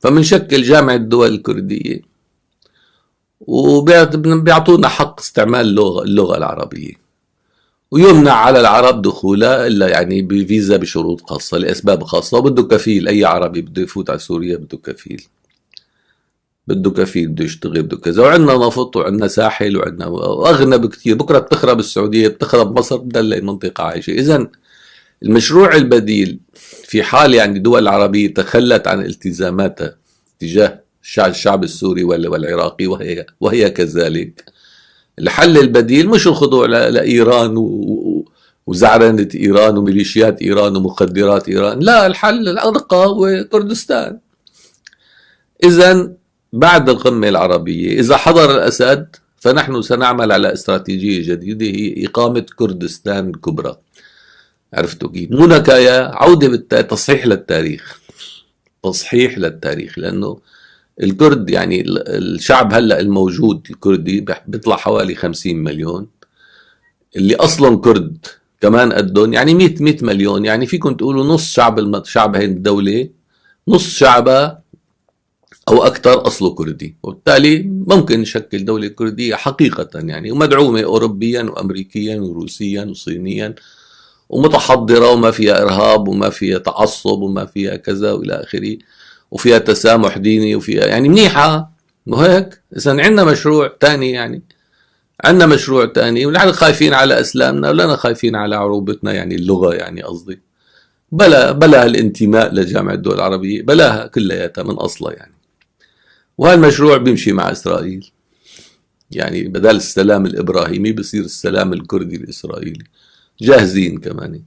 فمنشكل جامعة الدول الكردية وبيعطونا حق استعمال اللغة العربية، ويمنع على العرب دخولها إلا يعني بفيزا بشروط خاصة لأسباب خاصة، وبده كفيل. أي عربي بده يفوت على سوريا بده كفيل، بده كفيل، بده يشتغل، بده كذا. وعندنا نفط وعندنا ساحل وعندنا وأغنى بكثير. بكرة بتخرب السعودية، بتخرب مصر، بتضل المنطقة عايشة. إذا المشروع البديل في حال يعني الدول العربية تخلت عن التزاماتها تجاه الشعب السوري والعراقي وهي كذلك، الحل البديل مش الخضوع لإيران وزعرنة إيران وميليشيات إيران ومخدرات إيران، لا، الحل الأرقى هو كردستان. إذا بعد القمة العربية إذا حضر الأسد فنحن سنعمل على استراتيجية جديدة هي إقامة كردستان الكبرى. عرفتوا كيف؟ مو نكاية، عودة تصحيح للتاريخ، تصحيح للتاريخ، لأنه الكرد يعني الشعب هلأ الموجود الكردي بيطلع حوالي 50 مليون، اللي أصلا كرد كمان قدهم يعني 100 مليون، يعني فيكم تقولوا نص شعب هاي الدولة، نص شعبها أو أكثر أصله كردي، وبالتالي ممكن نشكل دولة كردية حقيقة يعني، ومدعومة أوروبيا وأمريكيا وروسيا وصينيا، ومتحضرة وما فيها إرهاب وما فيها تعصب وما فيها كذا وإلى آخره، وفيها تسامح ديني وفيها يعني منيحة. مو هيك؟ إذا عندنا مشروع تاني، يعني عندنا مشروع تاني، ونحن خايفين على إسلامنا ولا خايفين على عروبتنا، يعني اللغة يعني قصدي بلا الانتماء لجامعة الدول العربية، بلاها كلياتها من أصلها يعني. وهالمشروع بيمشي مع إسرائيل، يعني بدل السلام الإبراهيمي بصير السلام الكردي الإسرائيلي، جاهزين كمان.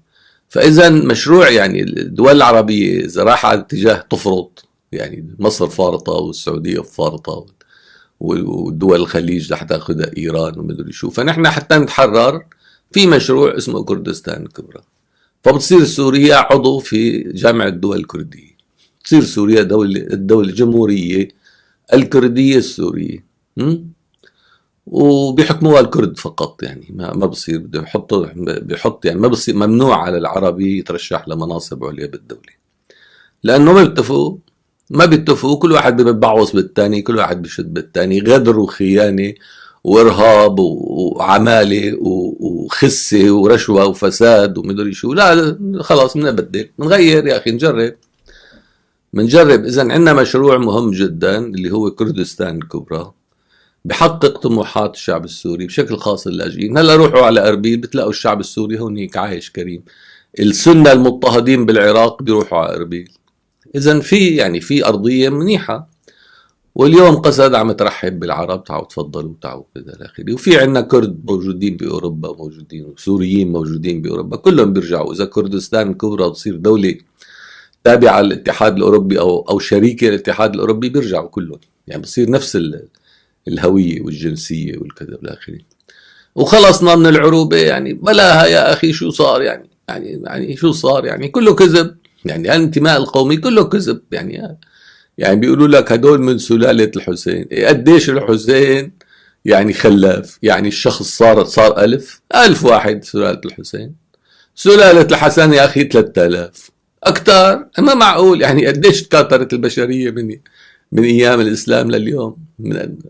فإذا مشروع يعني الدول العربية إذا راح على اتجاه تفرط، يعني مصر فارطة والسعودية فارطة والدول الخليج رح تاخذها إيران ومدري شو، فنحن حتى نتحرر في مشروع اسمه كردستان الكبرى. فبتصير سوريا عضو في جامعة الدول الكردية، تصير سوريا الدولة الجمهورية الكردية السورية، وبيحكموها الكرد فقط، يعني ما بصير بده يحطوا بيحط يعني ما بصير، ممنوع على العربي يترشح لمناصب عليا بالدولة، لأنه ما بيتفقوا، كل واحد ببعوص بالثاني، كل واحد بشد بالثاني، غدر وخيانة وإرهاب وعمالة وخسة ورشوة وفساد ومدري شو. لا خلاص بنبدل، بنغير يا أخي، نجرب، بنجرب. إذن عندنا مشروع مهم جدا اللي هو كردستان الكبرى، بحقق طموحات الشعب السوري بشكل خاص اللاجئين. هلا روحوا على أربيل بتلاقوا الشعب السوري هونيك عايش كريم، السنة المضطهدين بالعراق بيروحوا على أربيل. إذن في يعني في أرضية منيحة. واليوم قسد عم ترحب بالعرب، تعالوا تفضلوا تعالوا كذا إلى آخره. وفي عندنا كرد موجودين بأوروبا، موجودين وسوريين موجودين بأوروبا، كلهم بيرجعوا. إذا كردستان الكبرى بتصير دولة تابعة للاتحاد الأوروبي أو شريكة للاتحاد الأوروبي بيرجعوا كلهم، يعني بتصير نفس الهوية والجنسية والكذا إلى آخره. وخلصنا من العروبة يعني، بلاها يا أخي شو صار يعني، يعني يعني شو صار يعني، كله كذب يعني، الانتماء القومي كله كذب يعني. يعني بيقولوا لك هدول من سلالة الحسين، إيه قديش الحسين يعني خلاف، يعني الشخص صار 1000 واحد سلالة الحسين، سلالة الحسن يا أخي 3000 أكثر، ما معقول يعني. قديش تكاثرت البشرية من أيام الإسلام لليوم،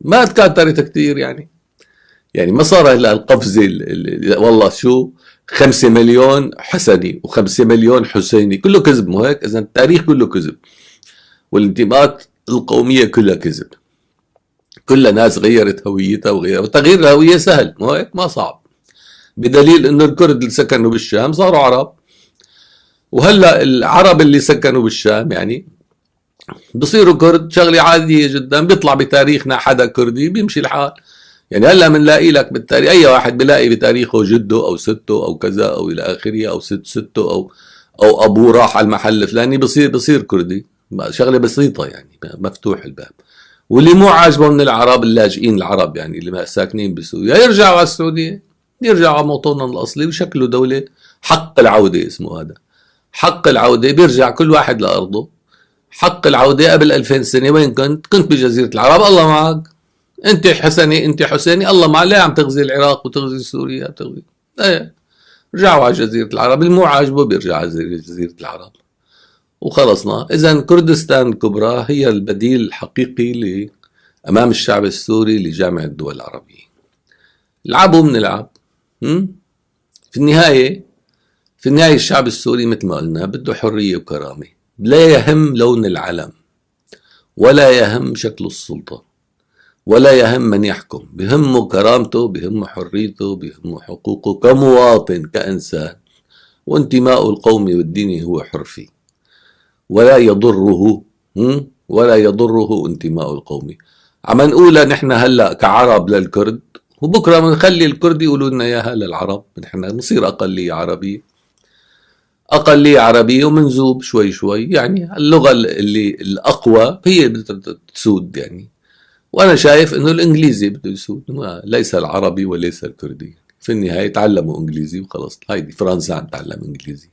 ما تكاثرت كثير يعني. يعني ما صار هلا القفزة والله شو 5 مليون حسني و5 مليون حسيني، كله كذب. مو هيك؟ إذا التاريخ كله كذب، والانتماءات القومية كلها كذب، كلها ناس غيرت هويتها وغيرها، وتغيير الهوية سهل، مو هيك؟ ما صعب، بدليل انه الكرد اللي سكنوا بالشام صاروا عرب، وهلا العرب اللي سكنوا بالشام يعني بصيروا كرد، شغلة عادية جدا. بيطلع بتاريخنا حدا كردي بيمشي الحال يعني. هلا بنلاقي لك بالتاريخ اي واحد بلاقي بتاريخه جده او سته او كذا او الى اخره او ست سته او ابوه راح على المحل الفلاني بصير كردي، شغله بسيطه يعني، مفتوح الباب. واللي مو عاجبه من العرب اللاجئين العرب يعني اللي ساكنين بسوريا يرجعوا على السعوديه، يرجعوا على موطنهم الاصلي ويشكلوا دوله. حق العوده اسمه هذا، حق العوده، بيرجع كل واحد لارضه. حق العوده قبل 2000 سنه وين كنت؟ كنت بجزيره العرب، الله معك، انت حسني انت حسيني، الله معك، ليه عم تغزي العراق وتغزي سوريا تغزي؟ ايه رجعوا على جزيره العرب، اللي مو عاجبه بيرجع على جزيره العرب. وخلصنا. إذا كردستان الكبرى هي البديل الحقيقي أمام الشعب السوري لجامعة الدول العربية. العبوا بنلعب. في النهاية الشعب السوري مثل ما قلنا بده حرية وكرامة، لا يهم لون العلم ولا يهم شكل السلطة ولا يهم من يحكم، بهمه كرامته، بهمه حريته، بهمه حقوقه كمواطن كإنسان، وانتمائه القومي والديني هو حر فيه ولا يضره انتمائه القومي. عم نقولها نحن هلا كعرب للكرد، وبكره بنخلي الكرد يقولوا لنا اياها للعرب. نحن بنصير اقلية عربيه، اقلية عربية ومنذوب شوي شوي، يعني اللغة اللي الاقوى هي بتسود يعني. وانا شايف انه الانجليزي بده يسود، ليس العربي وليس الكردي. في النهاية تعلموا انجليزي وخلص. هيدي فرنسا عم تعلم انجليزي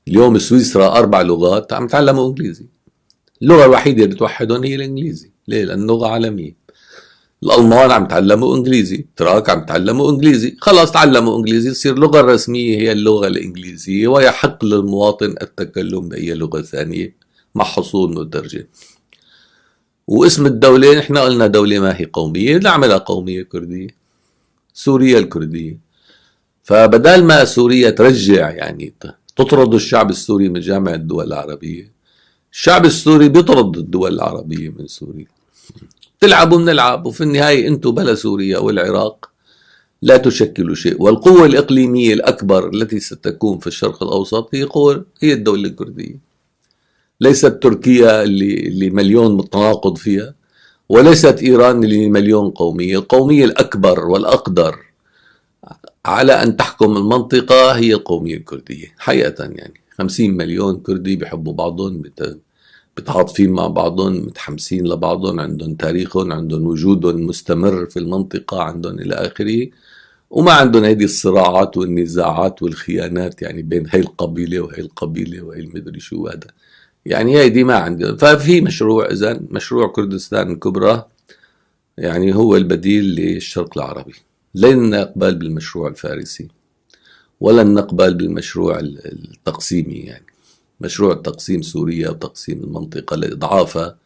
اليوم، سويسرا اربع لغات عم تعلموا انجليزي، اللغة الوحيدة اللي بتوحدهم هي الانجليزي. ليه؟ لان لغة عالميه. الالمان عم تعلموا انجليزي، تراك عم تعلموا انجليزي، خلاص تعلموا انجليزي، تصير اللغة الرسمية هي اللغة الانجليزيه، ويحق للمواطن التكلم باي لغة ثانية مع حصول مترجم. واسم الدولة نحن قلنا دولة ما هي قومية، نعملها قومية كردية، سوريا الكردية. فبدال ما سوريا ترجع يعني تطرد الشعب السوري من جامعة الدول العربية، الشعب السوري بيطرد الدول العربية من سوريا. تلعبوا بنلعب، وفي النهاية أنتم بلا سوريا والعراق لا تشكلوا شيء، والقوة الإقليمية الأكبر التي ستكون في الشرق الأوسط هي الدولة الكردية، ليست تركيا اللي مليون تناقض فيها، وليست إيران اللي مليون قومية. القومية الأكبر والأقدر على أن تحكم المنطقة هي القومية الكردية حقيقة، يعني 50 مليون كردي بيحبوا بعضهم، متعاطفين مع بعضهم، متحمسين لبعضهم، عندهم تاريخهم، عندهم وجودهم مستمر في المنطقة، عندهم إلى آخره، وما عندهم هيدي الصراعات والنزاعات والخيانات يعني بين هي القبيلة وهي القبيلة وهي المدري شو هذا، يعني هيدي ما عندهم. ففي مشروع، إذا مشروع كردستان الكبرى يعني هو البديل للشرق العربي. لن نقبل بالمشروع الفارسي ولن نقبل بالمشروع التقسيمي، يعني مشروع تقسيم سوريا وتقسيم المنطقة لإضعافها.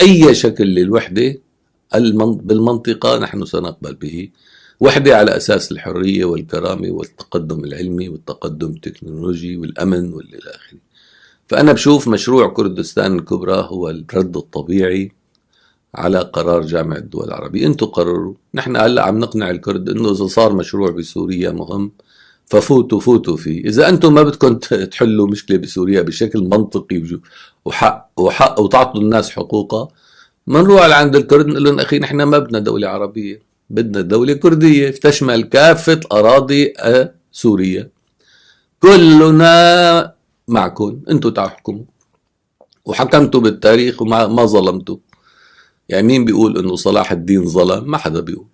أي شكل للوحدة بالمنطقة نحن سنقبل به، وحدة على أساس الحرية والكرامة والتقدم العلمي والتقدم التكنولوجي والأمن والإلى آخره. فأنا بشوف مشروع كردستان الكبرى هو الرد الطبيعي على قرار جامعة الدول العربية. انتم قرروا. نحن هلا عم نقنع الكرد انه اذا صار مشروع بسوريا مهم ففوتوا، فوتوا فيه. اذا انتم ما بدكم تحلوا مشكلة بسوريا بشكل منطقي وحق وحق وتعطوا الناس حقوقها، بنروح لعند الكرد نقول لهم اخي نحن ما بدنا دولة عربية، بدنا دولة كردية تشمل كافة أراضي سوريا، كلنا معكم، انتم تحكموا وحكمتوا بالتاريخ وما ما ظلمتوا. يعني مين بيقول انه صلاح الدين ظلم؟ ما حدا بيقول.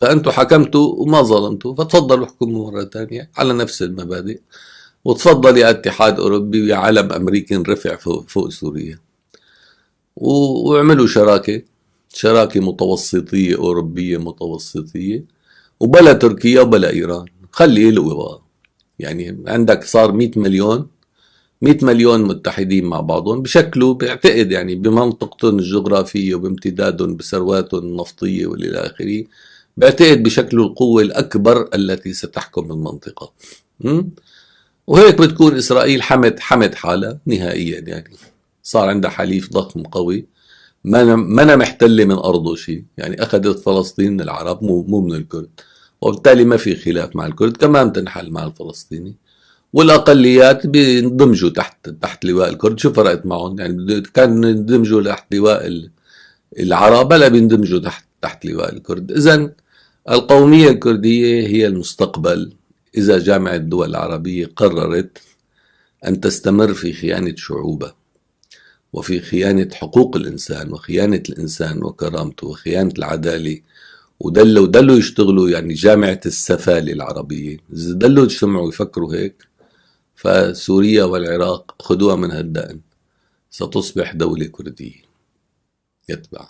فانتم حكمتوا وما ظلمتوا، فتفضلوا احكموا مرة ثانية على نفس المبادئ، وتفضل يا اتحاد اوروبي ويا علم امريكي رفع فوق, فوق سوريا، واعملوا شراكة متوسطية أوروبية متوسطية، وبلا تركيا وبلا إيران، خلي يلقوا. يعني عندك صار 100 مليون، 100 مليون متحدين مع بعضهم، بشكلوا بعتقد يعني بمنطقتهم الجغرافية وبامتدادهم بثرواتهم النفطية والى آخره، بعتقد بشكلوا القوة الأكبر التي ستحكم المنطقة. وهيك بتكون إسرائيل حمت حالها نهائيا، يعني صار عندها حليف ضخم قوي ما محتلة من أرضه شيء، يعني أخذت فلسطين من العرب مو من الكرد، وبالتالي ما في خلاف مع الكرد، كمان تنحل مع الفلسطيني، والاقليات بيندمجوا تحت لواء الكرد. شو فرقت معهم؟ يعني كان يندمجوا تحت لواء العرب، هلا بيندمجوا تحت لواء الكرد. اذا القومية الكردية هي المستقبل اذا جامعه الدول العربية قررت ان تستمر في خيانة شعوبها وفي خيانة حقوق الانسان وخيانة الانسان وكرامته وخيانة العداله، ودلوا يشتغلوا يعني جامعة السفالة العربية، إذا دلوا يجتمعوا ويفكروا هيك، فسوريا والعراق خذوها من هالدقن ستصبح دولة كردية. يتبع.